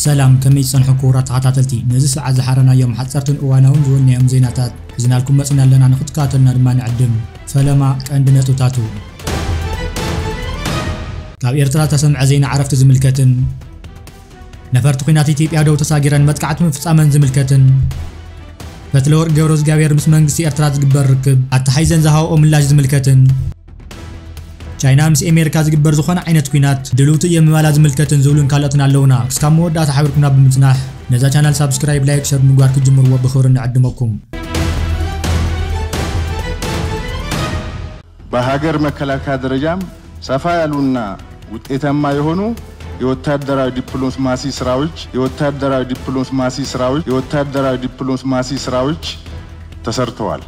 ሰላም፣ ከመይ ጸንሑ ክቡራት ተኸታተልቲ? ነዚ ሰዓት ዝሓረናዮም ሓጸርትን እዋናውን ዝበልናዮም ዜናታት ሒዝናልኩም መጺና ኣለና። ንኽትከታተሉና ድማ ንዕድም። ፈለማ ቀንዲ ነጥብታቱ። ካብ ኤርትራ ተሰምዐ ዜና ዕረፍቲ ዝምልከትን ነፈርቲ ኲናት ኢትዮጵያ ደው ተሳጊረን መጥቃዕቲ ምፍጻመን ዝምልከትን ፈትለወርቅ ገብረዝጋብሔር ምስ መንግስቲ ኤርትራ ዝግበር ርክብ ኣተሓይዘን ዝሃብኦ ምላሽ ዝምልከትን ቻይና ምስ ኣሜሪካ ዝግበር ዝኾነ ዓይነት ኲናት ድልውቲ እየ ምባላ ዝምልከትን ዝብሉን ካልኦትን ኣለውና። ክስካብ መወዳእታ ሓቢርኩምና ብምጽናሕ ነዛ ቻናል ሳብስክራይብ፣ ላይክ፣ ሸር ብምግባር ክትጅምርዎ ብኽብሪ ንዕድመኩም። በሀገር መከላከያ ደረጃም ሰፋ ያሉና ውጤታማ የሆኑ የወታደራዊ ዲፕሎማሲ ስራዎች የወታደራዊ ዲፕሎማሲ ስራዎች የወታደራዊ ዲፕሎማሲ ስራዎች ተሰርተዋል።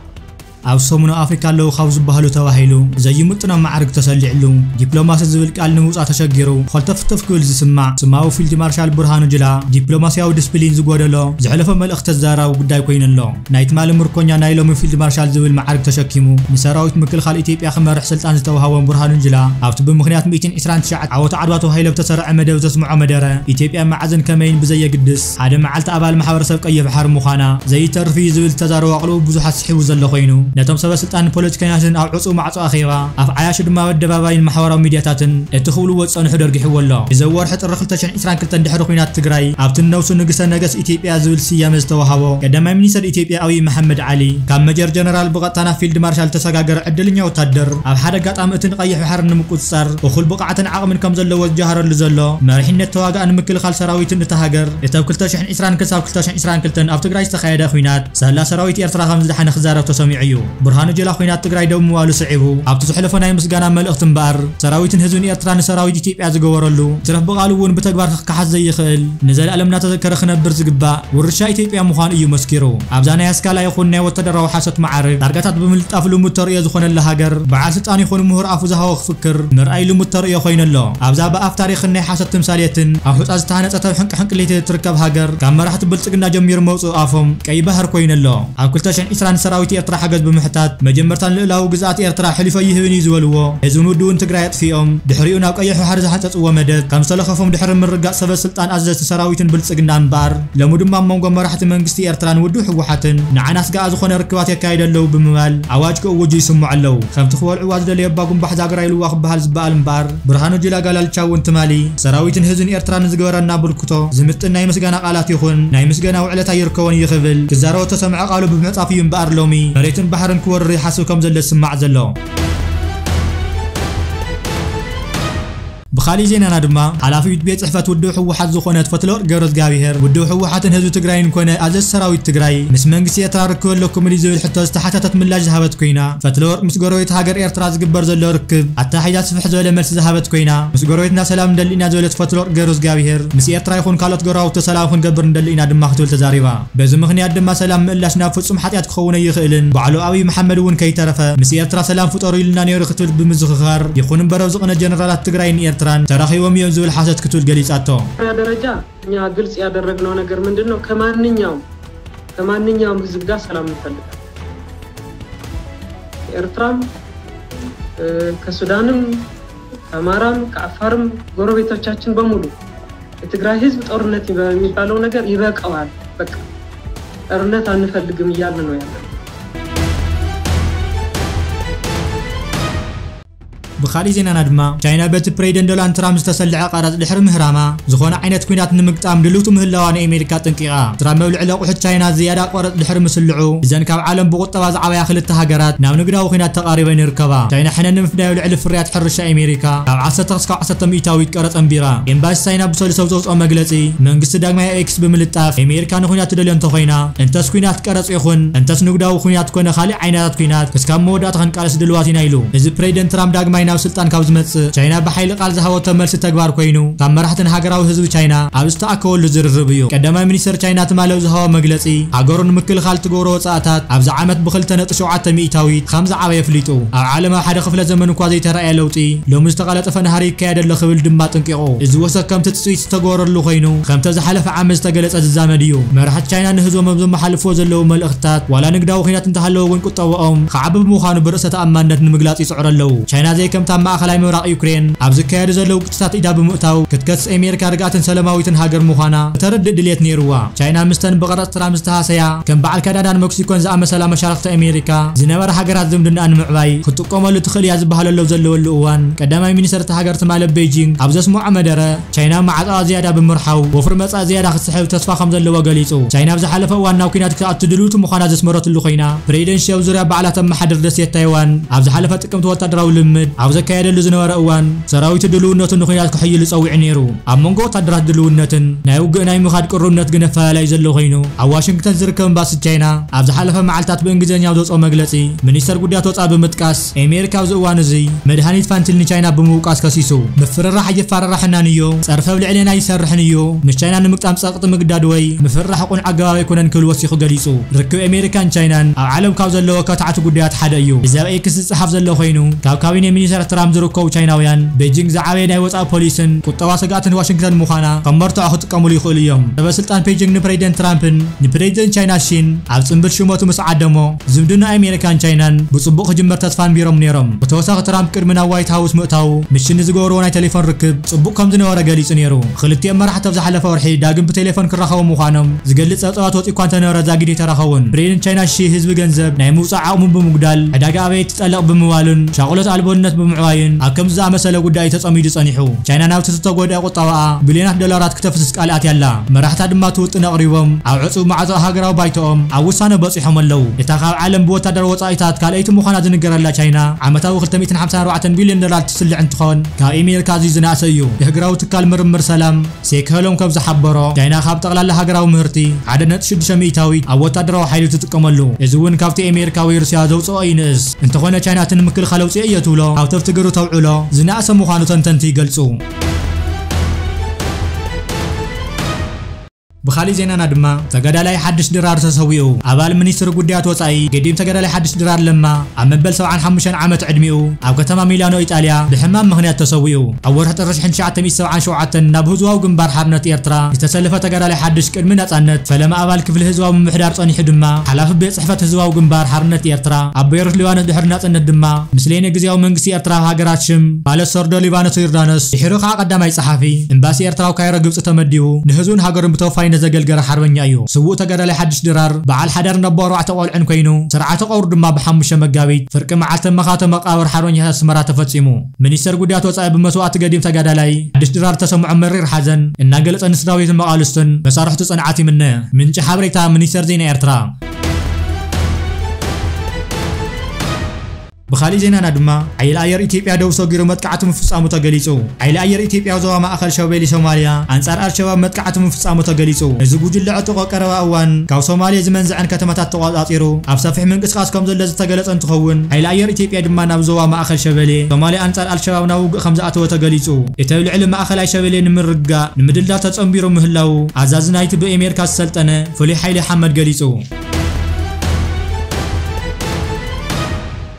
ኣብ ሰሙን ኣፍሪካ ኣለዉ ካብ ዝበሃሉ ተባሂሉ ዘይምጥኖም ማዕርግ ተሰሊዕሉ፣ ዲፕሎማሲ ዝብል ቃል ንምውፃእ ተሸጊሩ ኾልተፍተፍ ክብል ዝስማዕ ስማዊ ፊልድ ማርሻል ብርሃኑ ጅላ፣ ዲፕሎማሲያዊ ዲስፕሊን ዝጎደሎ፣ ዘሕለፎ መልእኽቲ ተዛራቢ ጉዳይ ኮይኑ ኣሎ። ናይ ትማሊ ምርኮኛ ናይ ሎሚ ፊልድ ማርሻል ዝብል ማዕርግ ተሸኪሙ ንሰራዊት ምክልኻል ኢትዮጵያ ክመርሕ ስልጣን ዝተዋሃቦ ብርሃኑ ጅላ፣ ኣብቲ ብምኽንያት ሚእትን ዕስራን ትሽዓተ ዓወት ዓድዋ ተባሂሉ ብተሰርዐ መደብ ዘስምዖ መደረ፣ ኢትዮጵያ መዓዝን ከመይን ብዘየግድስ ሓደ መዓልቲ ኣባል ማሕበረሰብ ቀይሕ ባሕሪ ምዃና ዘይተርፍ እዩ ዝብል ዝተዛረቦ ኣቕልቡ ብዙሓት ስሒቡ ዘሎ ኮይኑ፣ ነቶም ሰበ ስልጣንን ፖለቲከኛታትን ኣብ ዕጹው ማዕጾ ኣኼባ፣ ኣፍ ዓያሹ ድማ ኣብ ኣደባባይን ማሕበራዊ ሚድያታትን እቲ ክብልዎ ዝጸንሑ ደርጊሕዎ ኣሎ። እዚ ወርሒ ጥሪ ክልተ ሽሕን ዕስራን ክልተን ድሕሪ ኲናት ትግራይ ኣብቲ ንነብሱ ንግሰ ነገስ ኢትዮጵያ ዝብል ስያመ ዝተዋሃቦ ቀዳማይ ሚኒስተር ኢትዮጵያ ኣብይ መሓመድ ዓሊ፣ ካብ መጀር ጀነራል ብቐጥታ ናብ ፊልድ ማርሻል ዝተሰጋገረ ዕድለኛ ወታደር፣ ኣብ ሓደ ኣጋጣሚ እቲ ንቀይሕ ባሕሪ ንምቁጽጻር እኹል ብቕዓትን ዓቕምን ከም ዘለዎ ዝጀሃረሉ ዘሎ መሪሕነት ተዋጋእን ምክልኻል ሰራዊትን እታ ሃገር፣ እቲ ኣብ ክልተ ሽሕን ዕስራን ክሳብ ክልተ ሽሕን ዕስራን ክልተን ኣብ ትግራይ ዝተኻየደ ኲናት ሳላ ሰራዊት ኤርትራ ከም ዝደሓነ ክዛረብ ተሰሚዑ እዩ። ብርሃኑ ጁላ ኲናት ትግራይ ደው ምባሉ ስዒቡ ኣብቲ ዘሕለፎ ናይ ምስጋና መልእኽቲ እምበኣር፣ ሰራዊትን ህዝብን ኤርትራ ንሰራዊት ኢትዮጵያ ዝገበረሉ፣ ትረፍ ብቓሉ እውን ብተግባር ክከሓስ ዘይኽእል፣ ንዘለኣለም እናተዘከረ ክነብር ዝግባእ ውርሻ ኢትዮጵያ ምዃኑ እዩ መስኪሩ። ኣብዛ ናይ ኣስካላ ይኹን ናይ ወታደራዊ ሓሶት ማዕርግ ዳርጋታት ብምልጣፍ ልሙድ ተርእዮ ዝኾነላ ሃገር፣ በዓል ስልጣን ይኹን ምሁር ኣፉ ዝሃቦ ክፍክር ምርኣይ ልሙድ ተርእዮ ኮይኑ ኣሎ። ኣብዛ ብኣፍ ታሪኽን ናይ ሓሶት ትምሳሌትን ኣብ ሑጻ ዝተሃነጸት ኣብ ሕንቅሕንቂ ለይቲ እትርከብ ሃገር፣ ካብ መራሕቲ ብልጽግና ጀሚሩ መውጽኢ ኣፎም ቀይ ባህር ኮይኑ ኣሎ። ኣብ ክልተ ሽሕን ዕስራን ንሰራዊት ኤርትራ ሓገዝ ብምሕታት፣ መጀመርታ ንልእላዊ ግዝኣት ኤርትራ ኣሕሊፎ ኣይህብን እዩ ዝበልዎ ህዝብን ውድብን ትግራይ ኣጥፊኦም፣ ድሕሪኡ ናብ ቀይሕ ባሕሪ ዝሓንጸጽዎ መደብ ከም ዝተለኸፎም ድሕሪ ምርግጋጽ ሰበ ስልጣን ኣዘዝቲ ሰራዊትን ብልጽግና እምበኣር፣ ሎሚ ድማ ኣብ መንጎ መራሕቲ መንግስቲ ኤርትራን ውድብ ህወሓትን ንዓና ስጋኣ ዝኾነ ርክባት የካይዱ ኣለዉ ብምባል ኣዋጅ ክእውጁ ይስምዑ ኣለዉ። ከምቲ ክበልዕዋ ዝደለየ ኣባ ጉንባሕ ዛግራ ኢልዋ ክበሃል ዝበኣል እምበኣር፣ ብርሃኑ ጁላ ጋላልቻ እውን ትማሊ ሰራዊትን ህዝብን ኤርትራ ንዝገበረና ብርክቶ ዝምጥን ናይ ምስጋና ቃላት ይኹን ናይ ምስጋና ውዕለት ኣይርከቦን እዩ ክብል ክዛረቦ ተሰምዐ ቃሉ ብምዕጻፍ እዩ እምበኣር ሎሚ መሬትን ባሕርን ክወርር ይሓስብ ከም ዘሎ ዝስማዕ ዘሎ። ብኻሊእ ዜናና ድማ፣ ሓላፊት ቤት ጽሕፈት ውድብ ህወሓት ዝኾነት ፈትለወርቅ ገብረዝጋብሄር፣ ውድብ ህወሓትን ህዝቢ ትግራይን ኮነ ኣዘዝቲ ሰራዊት ትግራይ ምስ መንግስቲ ኤርትራ ርክብ ኣለኩም ድዩ ዝብል ሕቶ ዝተሓተተት ምላሽ ዝሃበት ኮይና፣ ፈትለወርቅ ምስ ጎረቤት ሃገር ኤርትራ ዝግበር ዘሎ ርክብ ኣተሓሒዛ ስፍሕ ዝበለ መልሲ ዝሃበት ኮይና፣ ምስ ጎረቤትና ሰላም ንደሊ ኢና ዝበለት ፈትለወርቅ ገብረዝጋብሄር፣ ምስ ኤርትራ ይኹን ካልኦት ጎረባብቲ ሰላም ክንገብር ንደሊ ኢና ድማ ክትብል ተዛሪባ። በዚ ምኽንያት ድማ ሰላም ምእላሽ ናብ ፍጹም ሓጢኣት ክኸውን ኣይኽእልን፣ ባዕሉ ኣብይ መሓመድ እውን ከይተረፈ ምስ ኤርትራ ሰላም ፍጠሩ ኢሉና ነይሩ ክትብል ብምዝኽኻር፣ ይኹን እምበር ኣብዚ ቅነ ጀነራላት ትግራይን ኤርትራን ተራኺቦም እዮም ዝብል ሓሶት ክትብል ገሊጻቶ። ደረጃ እኛ ግልጽ ያደረግነው ነገር ምንድን ነው? ከማንኛውም ከማንኛውም ህዝብ ጋር ሰላም እንፈልጋለን። ከኤርትራም ከሱዳንም ከአማራም ከአፋርም ጎረቤቶቻችን በሙሉ የትግራይ ህዝብ ጦርነት የሚባለው ነገር ይበቃዋል፣ በቃ ጦርነት አንፈልግም እያልን ነው ያለው። ብኻሊእ ዜናና ድማ፣ ቻይና በቲ ፕሬዚደንት ዶናልድ ትራምፕ ዝተሰልዐ ቀረጽ ድሕሪ ምህራማ፣ ዝኾነ ዓይነት ኲናት ንምግጣም ድልውቲ ምህላዋ ንኣሜሪካ ኣጠንቂቓ። ትራምፕ ኣብ ልዕሊ ኣቑሑት ቻይና ዝያዳ ቀረጽ ድሕሪ ምስልዑ፣ እዘን ካብ ዓለም ብቁጠባ ዝዓበያ ክልተ ሃገራት ናብ ንግዳዊ ኲናት ተቓሪበን ይርከባ። ቻይና ሕነ ንምፍዳይ ኣብ ልዕሊ ፍርያት ሕርሻ ኣሜሪካ ካብ ዓሰርተ ክሳብ ዓሰርተ ሚእታዊት ቀረጽ ኣንቢራ። ኤምባሲ ቻይና ብሰሉስ ኣብ ዘውፅኦ መግለፂ፣ መንግስቲ ዳግማይ ኣብ ኤክስ ብምልጣፍ፣ ኣሜሪካ ንኲናት ትደልዮ እንተኾይና፣ እንተስ ኲናት ቀረጽ ይኹን እንተስ ንግዳዊ ኲናት ኮነ ካሊእ ዓይነታት ኲናት ክስካብ መወዳእታ ክንቃለስ ድልዋት ኢና ኢሉ። እዚ ፕሬዚደንት ትራምፕ ዳግማይ ናብ ስልጣን ካብ ዝመጽእ፣ ቻይና ብሓይሊ ቃል ዝሃበቶ መልሲ ተግባር ኮይኑ፣ ካብ መራሕትን ሃገራዊ ህዝቢ ቻይና ኣብ ዝተኣከበሉ ዝርርብ እዩ። ቀዳማይ ሚኒስተር ቻይና ትማሊ ኣብ ዝሃቦ መግለጺ፣ ሃገሩ ንምክልኻል ትገብሮ ወጻእታት ኣብዚ ዓመት ብኽልተ ነጥቢ ሸውዓተ ሚእታዊት ከም ዝዓበየ ኣፍሊጡ። ኣብ ዓለም ኣብ ሓደ ክፍለ ዘመን እኳ ዘይተራእየ ለውጢ፣ ሎሚ ዝተቐላጠፈ ናህሪ ይካየድ ኣሎ ክብል ድማ ኣጠንቂቑ። እዚ ወሰኽ ከምቲ ትጽቢት ዝተገበረሉ ኮይኑ፣ ከምቲ ኣብ ዝሓለፈ ዓመት ዝተገለጸ ዝዛመድ እዩ። መራሕቲ ቻይና ንህዝቦም ኣብ ዘመሓልፍዎ ዘለዉ መልእኽትታት፣ ዋላ ንግዳዊ ኲናት እንተሃለወ እውን ቁጠባኦም ክዓቢ ብምዃኑ ብርእሰ ተኣማንነት ንምግላጽ ይጽዕሩ ኣለዉ። ቻይና ዘይከ ከምታ ኣብ ማእኸላይ ምብራቕ ዩክሬን ኣብ ዝካየዱ ዘለዉ ግጭታት ኢዳ ብምእታው ክትከስስ ኣሜሪካ ርግኣትን ሰላማዊትን ሃገር ምዃና እተረድእ ድልየት ነይርዋ። ቻይና ምስተን ብቐረጽ ትራምፕ ዝተሃሰያ ከም በዓል ካናዳን ሜክሲኮን ዝኣመሰላ መሻርኽቲ ኣሜሪካ ዝነበራ ሃገራት ዝምድናኣ ንምዕባይ ክትጥቀመሉ ትኽእል እያ ዝበሃለሉ ዘለወሉ እዋን፣ ቀዳማይ ሚኒስተር እታ ሃገር ትማሊ ኣብ ቤጂንግ ኣብ ዘስምዖ መደረ፣ ቻይና ማዕጾኣ ዝያዳ ብምርሓው ወፍሪ መጻኢ ዝያዳ ክትስሕብ ተስፋ ከም ዘለዎ ገሊጹ። ቻይና ኣብ ዝሓለፈ እዋን ናብ ኲናት ክትኣቱ ድልውቲ ምዃና ዘስመረትሉ ኮይና፣ ፕሬዚደንት ሺ ኣብ ዙርያ በዓላት ኣመሓደርቲ ደሴት ታይዋን ኣብ ዝሓለፈ ጥቅምቲ ወታደራዊ ልምምድ ኣብ ዘካየደሉ ዝነበረ እዋን፣ ሰራዊቱ ድልውነቱ ንኲናት ክሕይሉ ጸዊዑ ነይሩ። ኣብ መንጎ ወታደራት ድልውነትን ናይ ውግእ ናይ ምኻድ ቅሩብነት ግን ኣፈላላይ ዘሎ ኮይኑ፣ ኣብ ዋሽንግተን ዝርከብ ኤምባሲ ቻይና ኣብ ዝሓለፈ መዓልታት ብእንግሊዝኛ ኣብ ዘውፅኦ መግለፂ፣ ሚኒስተር ጉዳያት ወፃኢ ብምጥቃስ፣ ኣሜሪካ ኣብዚ እዋን እዚ መድሃኒት ፋንቲል ንቻይና ብምውቃስ ከሲሱ። ምፍርራሕ እየፋራራሐናን እዩ፣ ፀርፊ ኣብ ልዕሌና ይሰርሕን እዩ፣ ምስ ቻይና ንምግጣም ፀቕጢ ምግዳድ ወይ ምፍርራሕ ቁኑዕ ኣገባብ ኣይኮነን ክብል ወሲኹ ገሊፁ። ርክብ ኣሜሪካን ቻይናን ኣብ ዓለም ካብ ዘለዎ ከታዕቲ ጉዳያት ሓደ እዩ። እዚ ኣብ ኤክስ ዝፀሓፍ ዘሎ ኮይኑ፣ ካብ ካቢኔ ሚኒስተር ትራምፕ ዝርከቡ ቻይናውያን፣ ቤጂንግ ዝዓበየ ናይ ወፃኢ ፖሊስን ቁጠባ ስግኣትን ዋሽንግተን ምዃና ከም መርትዖ ክጥቀሙሉ ይኽእሉ እዮም። ሰበ ስልጣን ቤጂንግ ንፕሬዚደንት ትራምፕን ንፕሬዚደንት ቻይና ሺን ኣብ ጽንብል ሽመቱ ምስ ዓደሞ፣ ዝምድና ኣሜሪካን ቻይናን ብጽቡቕ ክጅመር ተስፋ ኣንቢሮም ነይሮም። ብተወሳኺ ትራምፕ ቅድሚ ናብ ዋይት ሃውስ ምእታዉ፣ ምስ ሺ ንዝገበርዎ ናይ ቴሌፎን ርክብ ጽቡቕ ከም ዝነበረ ገሊጹ ነይሩ። ክልቲኦም መራሕቲ ኣብ ዝሓለፈ ወርሒ ዳግም ብቴሌፎን ክራኸቡ ምዃኖም ዝገልጽ ጸብጻባት ወጺኡ እኳ እንተነበረ፣ ዛጊድ ኣይተራኸቡን። ፕሬዚደንት ቻይና ሺ ህዝቢ ገንዘብ ናይ ምውጻእ ዓቕሙ ብምጉዳል፣ ዕዳጋ ኣበይ ትጠልቕ ብምባሉን ሻቕሎት ኣልቦነት ብምዕባዩን ኣብ ከምዚ ዝኣመሰለ ጉዳይ ተጸሚዱ ጸኒሑ። ቻይና ናብቲ ዝተጎድአ ቁጠባኣ ቢልዮናት ዶላራት ክተፍስስ ቃል ኣትያ ኣላ። መራሕታ ድማ እቲ ውጥን ኣቕሪቦም፣ ኣብ ዕጹው ማዕጾ ሃገራዊ ባይቶኦም ኣብ ውሳነ በጺሖም ኣለዉ። እታ ካብ ዓለም ብወታደራዊ ወጻኢታት ካልኣይቲ ምዃና ዝንገረላ ቻይና፣ ዓመታዊ ክልተ ሚእትን ሓምሳን ኣርባዕተን ቢልዮን ዶላር ትስልዕ እንትኾን፣ ካብ ኣሜሪካ ኣዝዩ ዝነኣሰ እዩ። የህግራዊ ትካል ምርምር ሰላም ሴክሄሎም ከም ዝሓበሮ፣ ቻይና ካብ ጠቕላላ ሃገራዊ ምህርቲ ሓደ ነጥቢ ሽዱሽተ ሚእታዊት ኣብ ወታደራዊ ሓይሊ ትጥቀመሉ። እዚ እውን ካብቲ ኣሜሪካ ወይ ሩስያ ዘውፅኦ ይንእስ። እንተኾነ ቻይና እቲ ንምክልኻል ኣውፅኦ እየ ትብሎ ሃብቲ ትግሩ ተውዕሎ ዝነኣሰ ምዃኑ ተንተንቲ ይገልፁ። ብኻሊእ ዜናና ድማ፣ ተጋዳላይ ሓድሽ ድራር ተሰዊኡ። ኣባል ሚኒስትሪ ጉዳያት ወጻኢ ገዲም ተጋዳላይ ሓድሽ ድራር ለማ፣ ኣብ መበል ሰብዓን ሓሙሽተን ዓመት ዕድሚኡ፣ ኣብ ከተማ ሚላኖ ኢጣልያ ብሕማም ምኽንያት ተሰዊኡ። ኣብ ወርሒ ጥሪ ሽሕን ትሽዓተ ሚእቲ ሰብዓን ሸውዓተን ናብ ህዝባዊ ግንባር ሓርነት ኤርትራ ዝተሰለፈ ተጋዳላይ ሓድሽ ቅድሚ ናጻነት ፈለማ ኣባል ክፍሊ ህዝባዊ ምምሕዳር ጸኒሑ ድማ፣ ሓላፊ ቤት ጽሕፈት ህዝባዊ ግንባር ሓርነት ኤርትራ ኣብ ቤይሩት ሊባኖስ ድሕሪ ናጻነት ድማ፣ ምስለኔ ግዝያዊ መንግስቲ ኤርትራ ኣብ ሃገራት ሽም ማለት ሰርዶ ሊባኖስ ዮርዳኖስ፣ ድሒሩ ከዓ ቀዳማይ ጸሓፊ ኤምባሲ ኤርትራ ኣብ ካይሮ ግብጺ ተመዲቡ፣ ንህዝቡን ሃገሩን ብተወፋይነት ዘገልገለ ሓርበኛ እዩ። ስዉእ ተጋዳላይ ሓድሽ ድራር በዓል ሓዳር ነቦ ኣርባዕተ ቆልዑን ኮይኑ፣ ስርዓተ ቀብሩ ድማ ብሓሙሽተ መጋቢት ፍርቂ መዓልቲ መኻተ መቃብር ሓርበኛታት ኣስመራ ተፈጺሙ። ሚኒስተር ጉዳያት ወጻኢ ብመስዋእቲ ገዲም ተጋዳላይ ሓድሽ ድራር ተሰምዖ መሪር ሓዘን እናገለጸ ንስድራ ቤትን መቓልስቱን መሳርሕቱ ጽንዓት ይምነ። ምንጪ ሓበሬታ ሚኒስተር ዜና ኤርትራ። ብኻሊእ ዜናና ድማ፣ ሓይሊ ኣየር ኢትዮጵያ ደቡብ ሰጊሩ መጥቃዕቲ ምፍጻሙ ተገሊጹ። ሓይሊ ኣየር ኢትዮጵያ ኣብ ዞባ ማእከል ሸበሌ ሶማልያ ኣንጻር ኣልሸባብ መጥቃዕቲ ምፍጻሙ ተገሊጹ። እዚ ጉጅለ ዕጡቕ ኣብ ቀረባ እዋን ካብ ሶማልያ ዝመንዝዐን ከተማታት ተቖጻጺሩ ኣብ ሰፊሕ ምንቅስቓስ ከም ዘሎ ዝተገለጸ እንትኸውን፣ ሓይሊ ኣየር ኢትዮጵያ ድማ ናብ ዞባ ማእከል ሸበሌ ሶማልያ ኣንጻር ኣልሸባብ ናብ ውግእ ከም ዝኣተወ ተገሊጹ። እቲ ኣብ ልዕሊ ማእከላይ ሸበሌ ንምርግጋእ ንምድልዳል ተጸንቢሩ ምህላዉ ኣዛዚ ናይቲ ብኣሜሪካ ዝሰልጠነ ፍሉይ ሓይሊ ሓመድ ገሊጹ።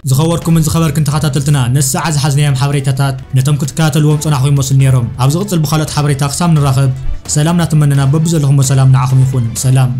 ዝኸበርኩምን ዝኸበርክን ተኸታተልትና፣ ነዚ ሰዓት ዝሓዝናዮም ሓበሬታታት ነቶም ክትከታተልዎም ጸናሕኩም ይመስሉ ነይሮም። ኣብ ዝቕጽል ብኻልኦት ሓበሬታ ክሳብ ንራኸብ፣ ሰላም እናተመነና፣ በብዘለኹሞ ሰላም ንዓኹም ይኹን። ሰላም።